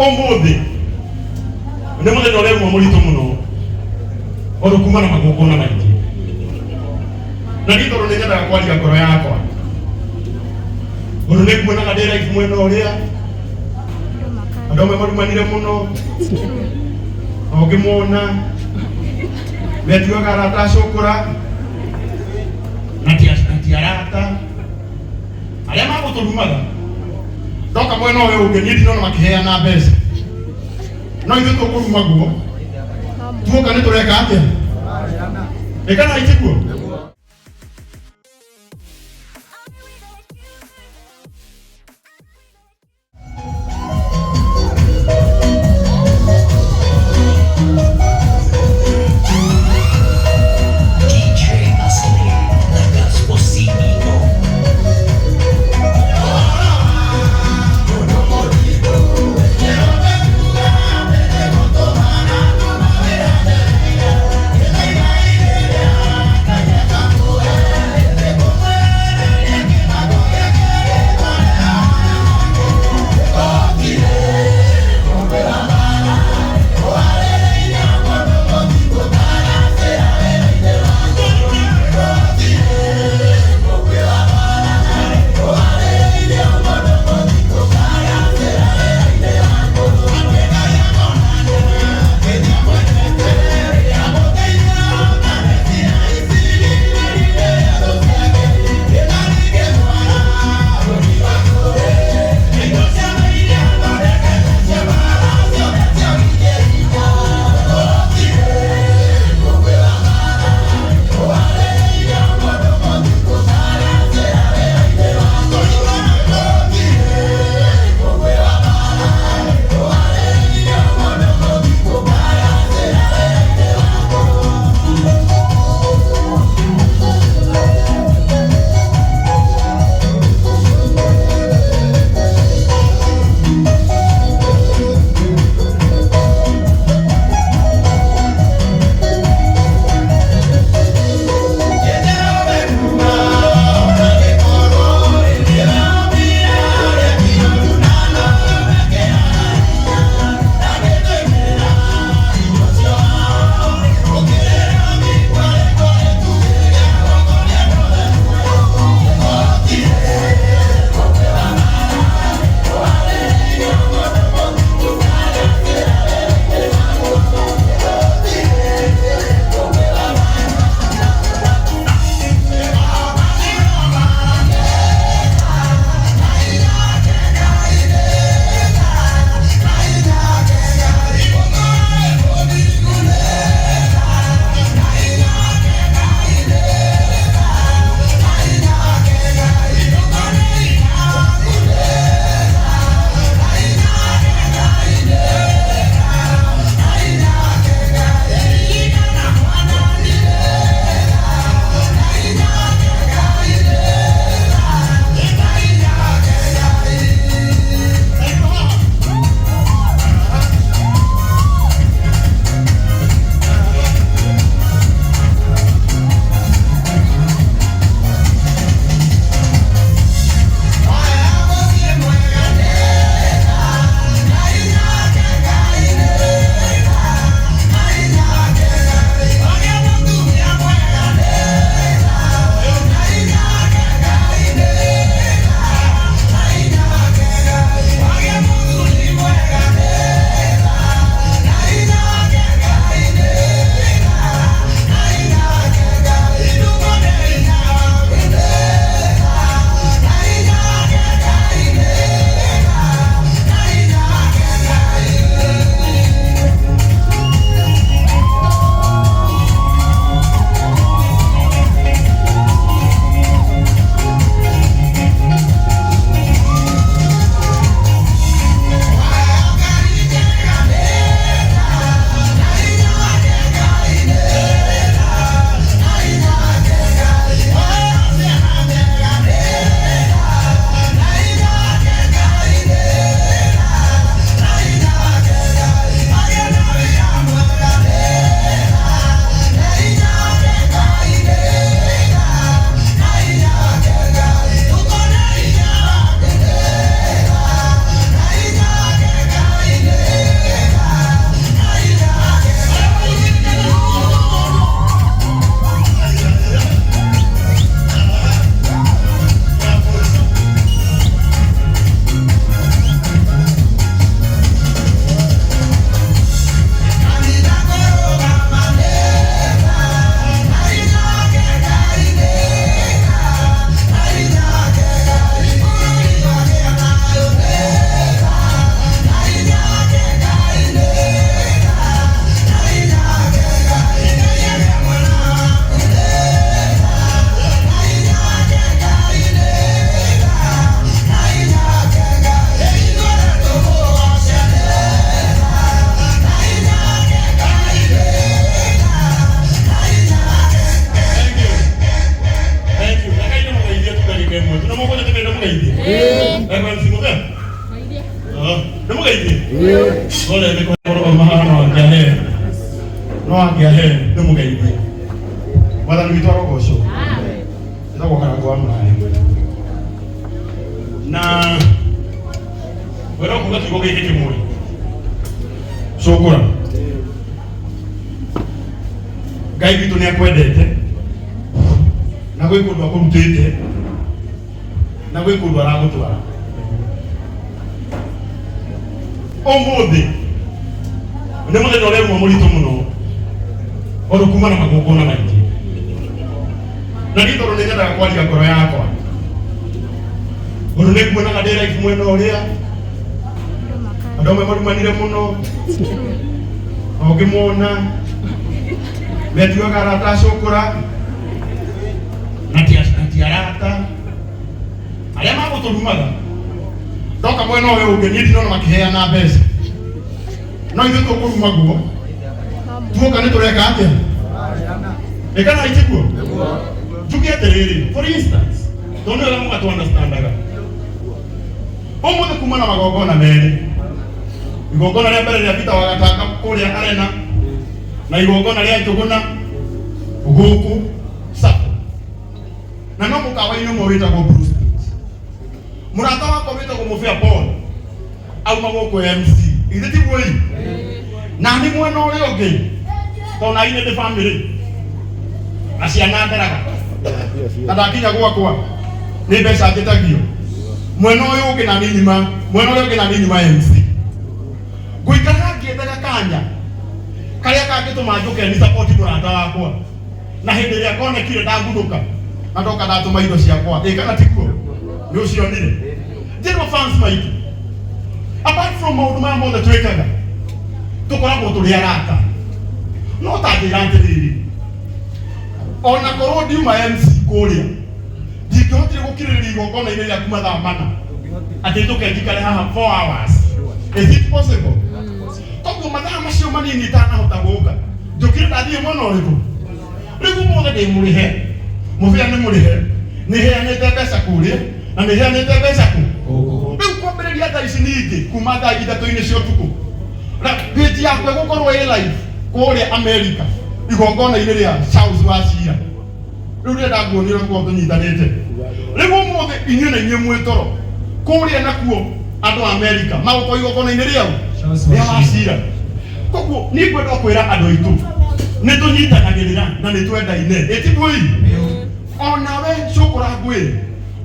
Ũmũthĩ nĩ mũthenya ũrĩa ũmwe mũritũ mũno ũndũ kuma na magongona maingĩ, na niĩ tondũ nĩ nyendaga kwaria ngoro yakwa, ũndũ nĩ nguonaga ndĩ live mwena ũrĩa andũ amwe marumanire mũno, na ũngĩmona metuaga arata acũkũra na ti arata arĩa magũtũrumaga. Ndoka mwena ũyũ ũngĩ, niĩ ndinona makĩheana mbeca, no ithuĩ tũkũrumagwo tuoka nĩ tũreka atĩa? Ĩkana itiguo. DJ Asli, the Gospel CEO. Ole nĩ kũrwo mahana no angĩahe. No angĩahe nĩ mũgeithie. Mwathani witũ arogocwo. Ĩtagwo Karangũ wa Mũraĩ. Na wena kuga kiugo gĩkĩ kĩmwe. Cũkũra. Ngai witũ nĩ akwendete na gwĩ kũndũ akũrutĩte na gwĩ kũndũ aragũtwara. Ũmũthĩ nĩ mũthenya ũrĩa ũmwe mũritũ mũno tondũ kuma na magongona maingĩ na niĩ tondũ nĩ nyendaga kwaria ngoro yakwa ũndũ nĩ nguonaga ndĩ live mwena ũrĩa andũ amwe marumanire mũno na ũngĩmona metuaga arata acũkũra na ti na ti arata arĩa magũtũrumaga ndoka mwena ũyũ ũngĩ niĩ ndinona makĩheana mbeca no ithuĩ tũkũrumagwo tuoka nĩ tũreka atĩa ĩkana itiguo njuge atĩrĩrĩ for instance tondũ nĩ wega mũgatũ understandaga ũmũthĩ kuma na magongona merĩ igongona rĩa mbere rĩa Peter wa Gatanga kũrĩa arena na igongona rĩa Njũgũna gũkũ Sacco na no mũkawa-inĩ ũmwe wĩtagwo Blue Street mũrata wakwa wĩtagwo Mũbĩa Paul auma gũkũ MC ithe tiguo ĩ na nĩ mwena ũrĩa ũngĩ tondũ na inĩ ndĩ family na ciana nderaga na ndakinya gwakwa nĩ mbeca njĩtagio mwena ũyũ ũngĩ na niĩ nyuma mwena ũrĩa ũngĩ na niĩ nyuma MC ngũikaraga ngĩethaga kanya karĩa kangĩtũma njũke ni support mũrata wakwa na hĩndĩ ĩrĩa konekire ndaguthũka na ndoka ndatũma indo ciakwa ĩ kana tiguo nĩ ũcionire njĩrwo fans maitũ apart from maũndũ maya mothe twĩkaga tũkoragwo tũrĩ arata no ta njĩra atĩrĩrĩ ona korwo ndiuma MC kũrĩa ndingĩhotire gũkirĩrĩria igongona-inĩ rĩaku mathaa mana atĩ njũke njikare haha 4 hours is it possible koguo mathaa macio manini itanahota gũka njũkire ndathiĩ mwena ũrĩkũ rĩu ũmũthĩ ndĩ mũrĩhe mũbĩa nĩ mũrĩhe nĩ heanĩte mbeca kũrĩa na nĩ heanĩte mbeca kũ rĩu kwambĩrĩria thaa ici ningĩ kuma thaa ithatũ-inĩ cia ũtukũ na page yakwa ĩgũkorwo ĩ live kũrĩa America igongona-inĩ rĩa Charles Wachira rĩu rĩrĩa ndakuonire ũrĩa tũkoragwo tũnyitanĩte rĩu ũmũthĩ inyuĩ na inyuĩ mwĩ toro kũrĩa nakuo andũ a Amerika magũkorwo igongona-inĩ rĩao rĩa Wachira koguo niĩ ngwenda o kwĩra andũ aitũ nĩ tũnyitanagĩrĩra na nĩ twendaine ĩtiguo ĩ onawe cũkũra ngwĩre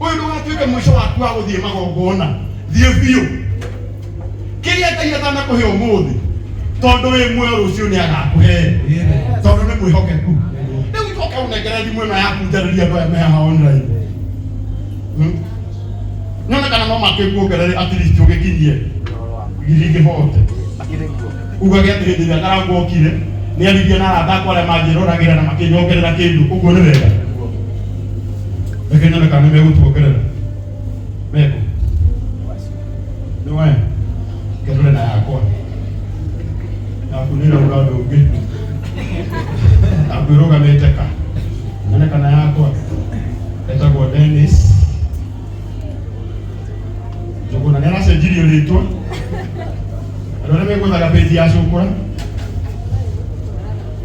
ũyũ ndũgatuĩke mũico waku wa gũthiĩ magongona thiĩ biũ kĩrĩa Ngai atanakũhe ũmũthĩ tondũ wĩ muoyo rũciũ nĩ agakũhe tondũ nĩ mwĩhokeku rĩu itoka ũnengere thimũ ĩno yaku njarĩrie andũ aya me haha online. Nyone kana no makĩkuongerere at least ũgĩkinyie ngiri ingĩ bote ugage atĩ hĩndĩ ĩrĩa Karangũ okire nĩ aririe na arata akwa arĩa manjĩroragĩra na makĩnyongerera kĩndũ ũguo nĩ wega reke nyone kana nĩ megũtuongerera meko nĩ we ngendore na yakwa yaku nĩ ĩrauga ũndũ ũngĩ yaku ĩrũgamĩte ka nyone kana yakwa etagwo Dennis Njũgũna nĩ aracenjirio rĩtwa andũ arĩa megwethaga page ya Cũkũra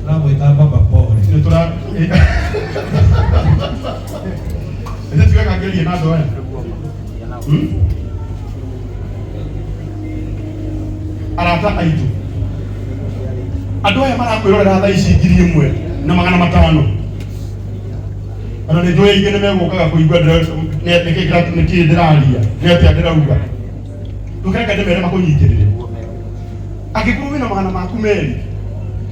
Ramwĩta Baba Paul. nĩ tũra nĩ tugaga ngerie na andũ aya. Arata aitũ andũ aya marakwĩrorera thaa ici 1500 ona nĩ njũĩ aingĩ nĩ megũkaga kũigua nĩkĩ ndĩraria nĩ atĩa ndĩrauga ndũkereke ndĩmere makũnyitĩrĩre angĩkorwo wĩna magana maku merĩ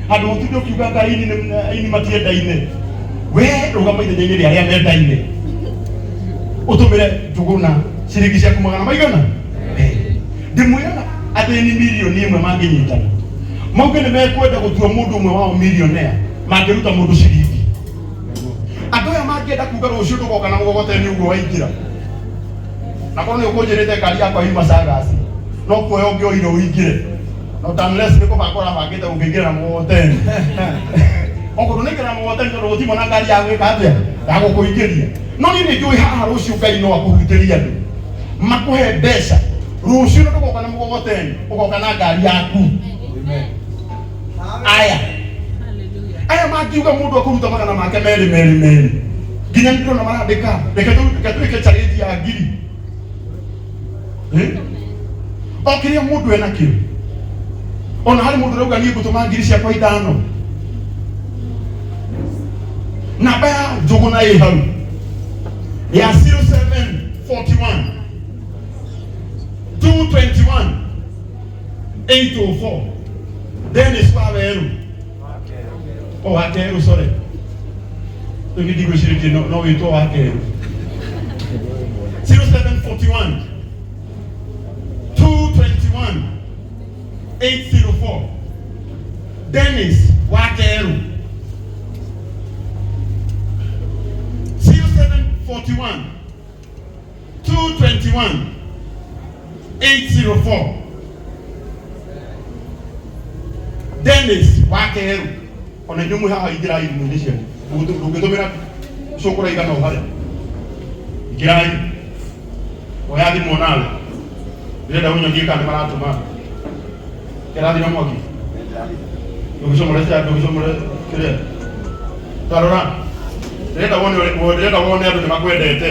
handũ ũtinde ũkiuga anga aini aini matiendaine we rũgama ithenya-inĩ rĩa arĩa mendaine ũtũmĩre Njũgũna ciringi ciaku magana maigana ndĩmwĩraga athĩni 1 million mangĩnyitana mauge nĩ mekwenda gũtua mũndũ ũmwe wao millionaire mangĩruta mũndũ ciringi andũ aya mangĩenda kuga rũciũ ndũgoka na mũgogoteni ũguo waingĩra na korwo nĩ ũkũnjĩrĩte ngari yakwa yuma cagasi no kuoya ũngĩoire ũingĩre not unless nĩ kũbanga ũrabangĩte ũngĩingĩra na mũgogoteni okorwo nĩ ingĩra na mũgogoteni tondũ gũtirĩ na ngari ya gwĩka atĩa ya gũkũingĩria no niĩ nĩ njũĩ haha rũciũ Ngai no akũhutĩrie andũ makũhe mbeca. Rũciũ ndũgoka na mũgogoteni, ũgoka na ngari yaku. Aya aya mangiuga mũndũ akũruta magana make merĩ merĩ merĩ, nginya nĩ ndĩrona marandĩka, reke twĩke challenge ya ngiri. Eh? O kĩrĩa mũndũ enakĩo, ona harĩ mũndũ ũrauga niĩ ngũtũma ngiri ciakwa ithano. Namba ya Njũgũna ĩ hau ya 0741 221 804. Dennis Waweru, o Wakeru, sorry, rĩu nĩ ndigwĩcirĩtie no wĩtwo Wakeru. 0741 221 804, Dennis Wakeru. 0741 221 804, Dennis Wakeru. Ona inyuĩ mwĩ haha, ingĩrai thimũ-inĩ cianyu. Ndũngĩtũmĩra cũkũra igana o harĩa. Ingĩrai, oya thimũ nawe, ndĩrenda ũnyonie kana nĩ maratũma. Kĩrathira mwaki, ndũgĩcomore cia, ndũgĩcomore kĩrĩa. Tarora, ndĩrenda wone andũ nĩ makwendete.